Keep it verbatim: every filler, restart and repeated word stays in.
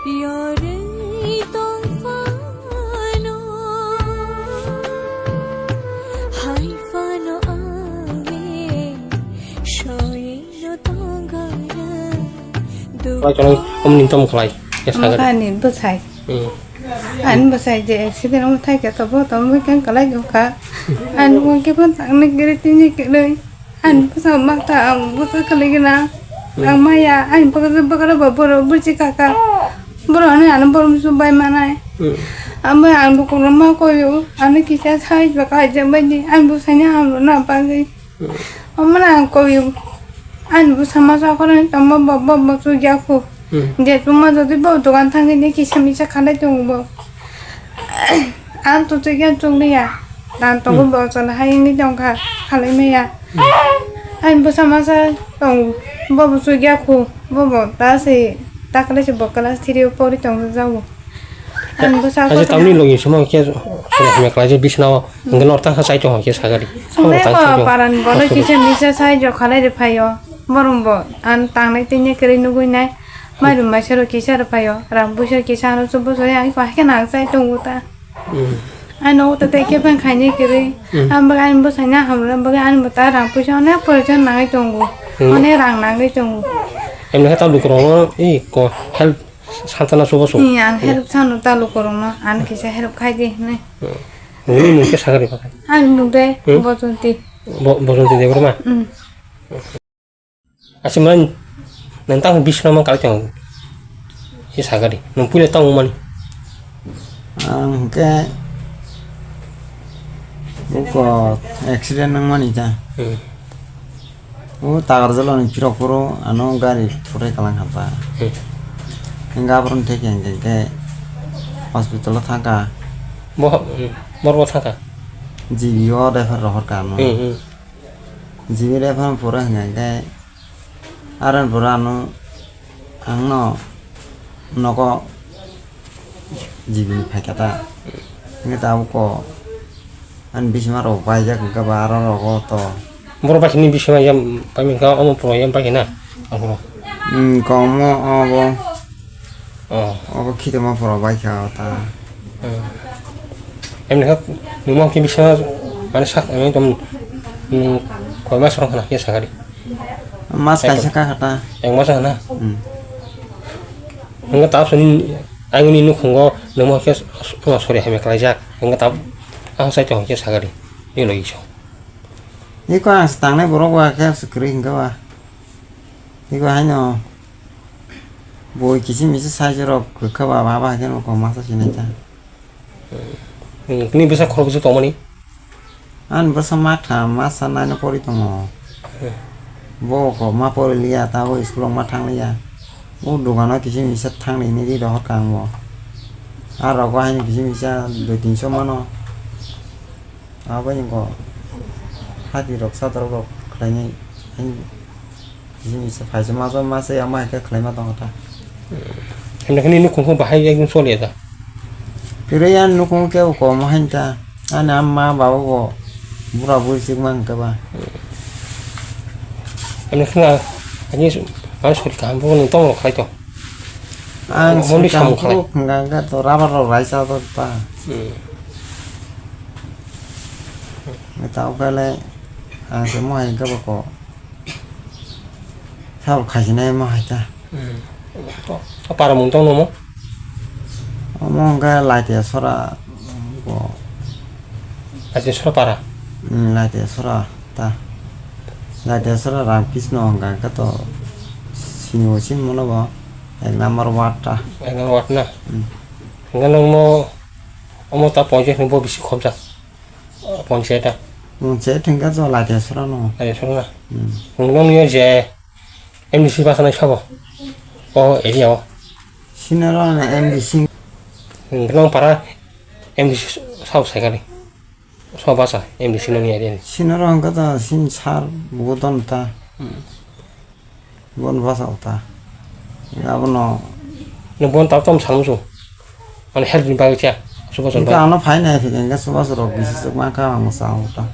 Yorwi tongphano, hai phano ang soino tongana. Kalai kalai, om ning tom kalai. Ya, sagar. Ani bwsai. Hmm. Ani bwsai je accident wng thai khe to bo to mui khe kalai jokha. Ani wng khe bo tangni giri tini giri. Ani bwsa mata ang bwsa kalai gina. Hmm. Ang maya ani bwsa bwsa bo boro bwsi kaka. Boro ani ani boro musu bai manai. Hmm. Ang bai ang dukung ma koyo ani kisa sai baka je bai ni ani bwsa ni ang na bagwi. Omo na ang koi, ani bwsa masa khoroknwi tongma bo, bo, bo chukya khu. Hmm. Je chuma jodi bo dogan thangwi ni kisa misa khalai tongo bo. Ang to chukya chukliya. Dan tongo Hmm. bo chwla hai wngwi tongkha, khalai maya. Hmm. Ani bwsa masa tongo, bo, bo chukya khu, bo, bo ta se, ta khlai se bo class three o pori tongjago. Ani bwsa Aje kotor tamni na. Logi suma khe sura hamya khlai je bisna o hwnkhe nor ta kha chai tong khe sagari. Sumai Nor ta ko chai tong. Paran bono Hospital. Kisa misa sai jo khalai de phaio. Borom bo an tangnai tini kwrwi nugui nai. Mairum maisero kisa ro phaio. Ram buisero kisa ano chubu sori ang ko hakhe nang chai tongo ta. Hmm. Ano uta te khe bang khaini kwrwi. Hmm. Ang baga ani bwsai na hamra baga ani bwta rang puisa onek proyojon nangwi tongo. Hmm. Onek rang nangwi tongo. Emni khe ta lukurok no i ko help Santana subo su. Iya, help sanu talu korongno, an kisa help khai di hinwi. Hmm. Nini mung khe sagari pakai. Ani mung de Hmm? Bojonti. Bo-, Bojonti Debbarma? Hmm. Asimran, nang tang bisna mang kali tang. Si sagari, nang puila tang mani. Ang ke buko accident nang mani ta. Hmm. O Takarjala ni phirok phuru ano gari thurai kalang kha ta. Hmm. Hingke aphuru theke hingke ke hospital o thangkha. Bo, hmm, bor bo thangkha? G B o refer rohor kha ano. Hmm, hmm. G B refer phuru hingke ke aron phuru ano ang no nogo G B ni phaikha ta. Hingke tabuk ko ani bisima rok paijak hingke ba aro rogo to. Borok bai sini bisima yam pai mangkha omo puro yam pai na. Ang puro. Hmm, komo obo. Oh. Obo khitoma puro bai kha ta. Hmm. Emni kha nungmo khe bisima mane sak emni tom nung koi mas rok khana khe sagari. Mas kaisa kha kha ta. Ek mas khana. Hmm. Hingke tabuk sini ayungni nukhungo nungmo khe s-, s-, sorry hamya khlaijak. Hingke tabuk ang sai tong khe sagari. Ni logi so. Iko ang se tangnai borok ba khe se kwrwi hingke ba. Iko haino bui kichi michi size rok kwkha ba, ba, ba khe nokho masa sinai ta. Nini bwsa khoroksa tongmani? Ani bwsa matha masa nine o pori tongo. Bo kok ma pori liya, tabuk school o ma thang liya. O dogano kichi misa thang nini ri rohor kha ang bo. A rogo haino kichi misa dui tinso mano. Abo ni bo hati rok sadok rok khlainai. Bini se phaisa masa masa ya ma khe khlaima tongo ta. Himla khani nukhung bahai ekdom choli ya ta. Pire ya nukhung ke kom hain ta. Ani amma baba bo bura buri sik mang ka ba. Ani khna ani su-, ani sori kaham bo nung tong khlai to. Ang Mo-, sori mondi kaham samung khlai. Khunga ga to rubber rok raisa to ta. Hmm. Tao kale ang se mo hai ka ba ko. Sabo khaisinai ma hai ta. Hmm. O, o para mung tong nomo? Omo hwnkhe Laitia sora bo. Laitia sora para? Hmm, Laitia sora ta. Laitia sora Ramkrishna hwnkha hwnkhe to sini bo sini mano bo ek number ward ta. Ek number ward na? Hmm. Hwnkhe nangmo omo ta ponchayat ni bo bisi khobjak? Ponchayat a? Ponchayat hwnkhe jo Laitia sora no. Laitia sora na? Hmm. Hwnkhe nangni je M D C bachana sabo o area o? Sinaro na M D C. Hwnkhe nang para M D C sabo saikali. Sabo basa M D C nangni area ni. Sinaro hwnkhe to sin sar bo don ta. Hmm. Bon basa ta. Abono. Nang bon tao tom samu su. Mane help ni bagwi cha. Suba Ika chonta. Ano phai nai phikeng ke suba rok bisi suk ma ka ang sa ta.